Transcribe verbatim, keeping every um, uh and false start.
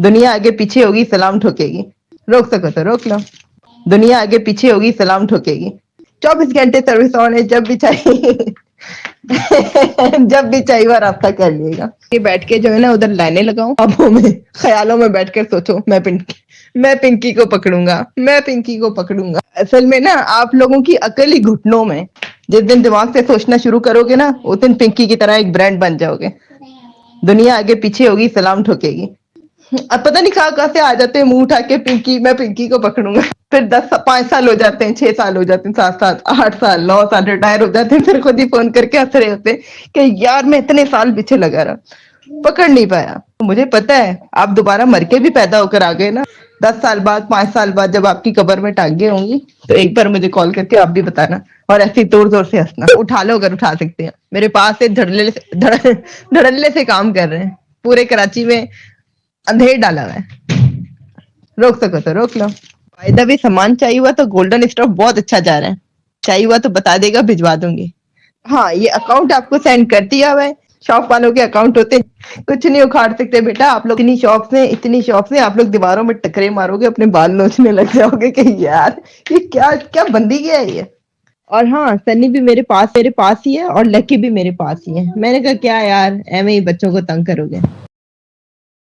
دنیا آگے پیچھے ہوگی، سلام ٹھوکے گی۔ روک سکو تو روک لو۔ دنیا آگے پیچھے ہوگی، سلام ٹھوکے گی۔ چوبیس گھنٹے سروس آن ہے، جب بھی چاہیے جب بھی چاہیے وہ رابطہ کر لیے گا۔ یہ بیٹھ کے جو ہے نا، ادھر لائنیں لگاؤ، خوابوں میں، خیالوں میں بیٹھ کر سوچو، میں پنکی میں پنکی کو پکڑوں گا، میں پنکی کو پکڑوں گا۔ اصل میں نا، آپ لوگوں کی عقل ہی گھٹنوں میں۔ جس دن دماغ سے سوچنا شروع کرو گے نا، اس دن پنکی کی طرح ایک برانڈ بن جاؤ گے۔ دنیا آگے پیچھے ہوگی، سلام ٹھوکے گی۔ اب پتہ نہیں کہاں کہاں سے آ جاتے ہیں منہ اٹھا کے، پنکی، میں پنکی کو پکڑوں گا۔ پھر دس، پانچ سال ہو جاتے ہیں، چھ سال ہو جاتے ہیں، سات سال، آٹھ سال، نو سال، ریٹائر ہو جاتے ہیں، پھر خود ہی فون کر کے ہنس رہے ہوتے ہیں کہ یار، میں اتنے سال پیچھے لگا رہا، پکڑ نہیں پایا۔ مجھے پتہ ہے، آپ دوبارہ مر کے بھی پیدا ہو کر آ گئے نا، دس سال بعد، پانچ سال بعد، جب آپ کی قبر میں ٹانگیں ہوں گی، تو ایک بار مجھے کال کر کے آپ بھی بتانا، اور ایسے ہی زور زور سے ہنسنا۔ اٹھا لو اگر اٹھا سکتے ہیں۔ میرے پاس سے دھڑلے سے دھڑ- دھڑلے سے کام کر رہے ہیں، پورے کراچی میں اندھیر ڈالا ہوا ہے۔ روک سکو تو روک لو۔ بائی دا وے، سامان چاہیے ہوا تو گولڈن اسٹاف بہت اچھا جا رہا ہے، چاہیے ہوا تو بتا دے گا، بھجوا دوں گی۔ ہاں، یہ اکاؤنٹ آپ کو سینڈ کر دیا ہوا ہے۔ شاپ والوں کے اکاؤنٹ ہوتے ہیں، کچھ نہیں اکھاڑ سکتے بیٹا۔ آپ لوگ اتنی شاپس ہیں، اتنی شاپس ہیں، آپ لوگ دیواروں میں ٹکرے مارو گے، اپنے بال نوچنے لگ جاؤ گے کہ یار، یہ کیا کیا بندی کیا ہے یہ۔ اور ہاں، سنی بھی میرے پاس میرے پاس ہی ہے، اور لکی بھی میرے پاس ہی ہے۔ میں نے کہا، کیا یار، ایویں ہی بچوں کو تنگ کرو گے۔